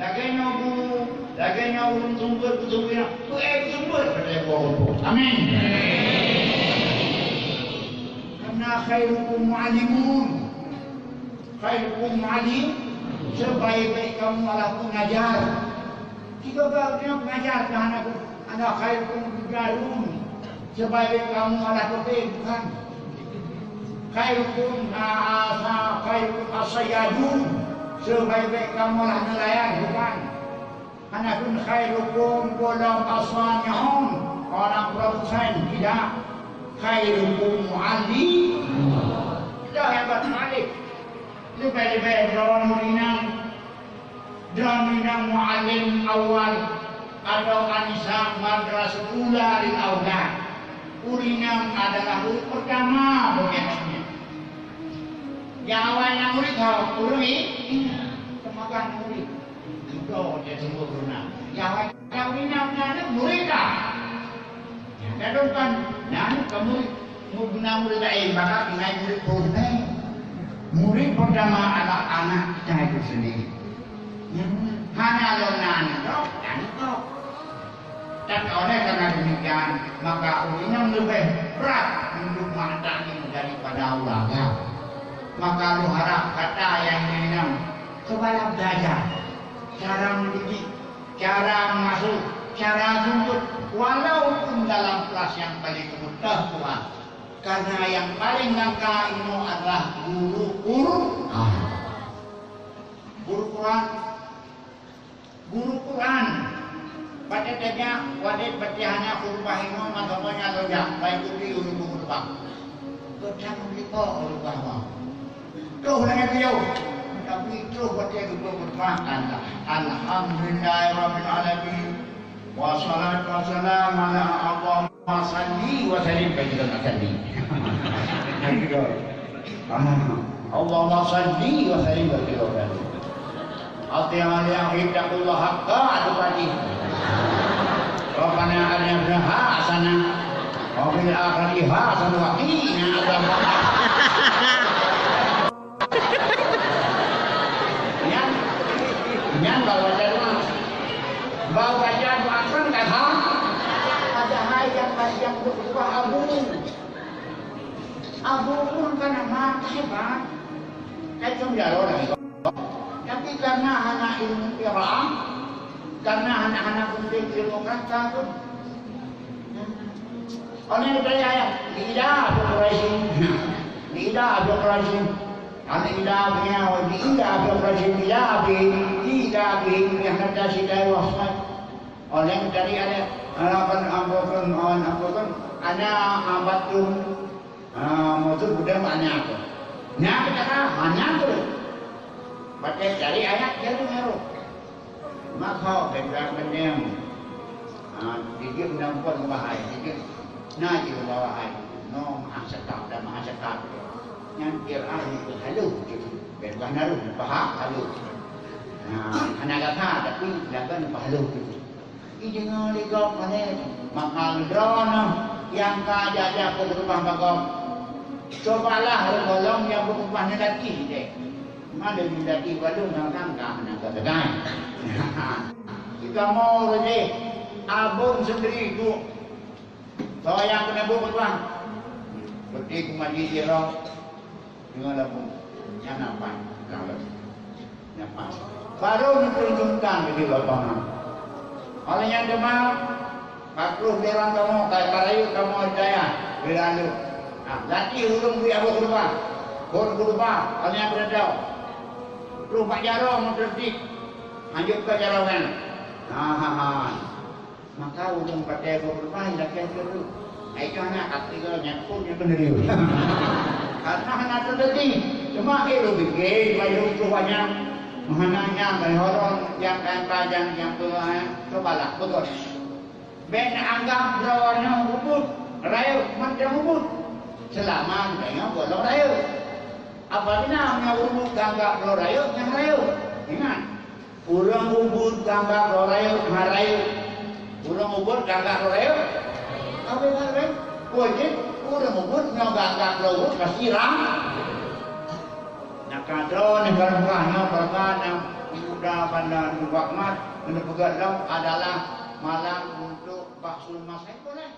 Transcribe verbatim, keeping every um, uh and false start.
Lagèe nyoe guru, lagèe nyoe ureueng seumeubeuet, beuseumeubeuet, beuék beuseumeubeuet, beuék beuseumeubeuet. Amin. Karena khairukum mu'allimun. Khairukum mu'allim, sebaik-baik kamu adalah pengajar. Tiga belas orang pengajar, dan aku, "Ana khairukum mujarun." Sebaik-baik kamu adalah pebéh, bukan. Khairukum, a, a, khairukum as-sayyadun. Sebaik-baik kamu adalah nelayan, bukan. Hana kheun khairukum gohlom as-sanihun, orang produsen, tidak. Khairukum muallim. Dah hebat malik. Leubeh-leubeh droeneuh inong. Droeneuh inong muallim awal atau anisa madrasah ula lil aulad. Ureueng inong adalah ureueng pertama bagi aneuk. Nyang awai na murit ho, ureueng i-, inong. Teuma kan murit. Dudoe dia sungguh guna. Nyang awai na ureueng inong na murit dah. Nyang kadang kan na ka murit, mu-, na murit laén, maka tinggai murit peureulée. Murit pertama adalah anak kita itu sendiri. Hana lom na aneuk droe, na aneuk droe. Tapi oleh karena demikian, maka ureueng inong leubeh brat untuk mata ilmu daripada ureueng agam. Maka lôn harap gata nyang inong, cubalah belajar cara mendidik, cara mengasuh, cara tuntut, walaupun dalam kelas yang paling rendah, Tuhan. Karena yang paling langka ilmu adalah guru Quran. Guru Quran. Guru Quran. Pada tanya, wadét bak hana khutbah imam, maka banyak lojak, baik tu di ureueng khutbah. Kau jangan lupa khutbah imam. Troh lagèe beliau. Tapi troh watèe geupeugah, "Alhamdulillahirabbil alamin. Wassalatu wassalamu ala Allahumma salli wa sallim." Bagi kita nak salli. Bagi kita. Ah, Allahumma salli wa sallim bagi kita. Ati'u wa ati'u, ittaqullaha haqqa tuqatih. Rabbana atina fid dunya hasanah wa fil akhirati hasanah wa qina adzabannar. Nyan, nyan bawa jadwal. Bawa jadwal kan kata, padahai yang, yang berubah abu. Abu pun kan amat hebat. Kan cuma jalan lagi. Tapi karena hana ilmu qiraah, karena hana, hana penting ilmu kata pun. Oleh daya, lidah Quraisy. Lidah Quraisy. Al-ilah punya, lidah Quraisy, lidah bi, lidah bi, yang kata si Dai Wasmat. Oleh dari ada, anak kan, ampun, ampun, anak abat tu. Ah, maksud budak mana tu? Nyan kata, hanya tu. Baca cari ayat, cari baru. Maka benda-benda, ah, dijak menampung bahai, dijak na je bahai. No, maha cakap dan maha cakap. Nyan kira ni halus gitu. Benda naruh, paham? Halus. Nah, hana kata, tapi laban halus gitu. Ideungoe lé gob malée, maka droeneuh nyang ka jak-jak keu keureubeuen bak gob. Cubalah leumoh nyang beukeubah neulaki deh. Meunyoe neulaki balu nang ka hana ka teugai. Sikamoe jih abon seundri duek. Soe nyang keuneuk buet keubah? Beuti keu majlis jih roh. Deungon lagu nyan na pan, na lagu nyan pan. Baru neutunjukkan keu lapangan. Oleh nyan teuma, ka troh deurang kamoe, ka, ka rayeuk kamoe dayah, geulalu. Nah, latih ureueng bri abah keureubeuen, phon keureubeuen, oleh nyan beureudoh. Troh bak jaroe meuteurtib, hanjeuet bak jaroe nyan. Ha, ha, ha. Maka ureueng patéh gob leupah lakée teureuh. Hai keu aneuk, tapi keu nyan pun nyang keuneuk. Karena hana teuteuti. Cuma ilôn pike, bak lôn ploh banyak. Meuhana nyang keu holong, nyang keu pajang, nyang keu, eh, cubalah, beugöt. Bèk neuanggab droeneuh ubit, rayeuk mantong ubit. Seulama geutanyoe gohlom rayeuk. Apabila meunyoe ubit geuanggab droe rayeuk, nyan rayeuk. Ingat, Ureueng ubit geuanggab droe rayeuk, hana rayeuk. Ureueng ubit geuanggab droe rayeuk, ka beubaih. Peue jih? Ureueng ubit nyoe geuanggab droe ubit pasti ra-, nyang ka droeneuh barangkahan nyoe, barangkahan nyoe. Banda Teungku Ahmad, keuneuk peugah lom adalah malam untuk bahsul mas, eh, boleh.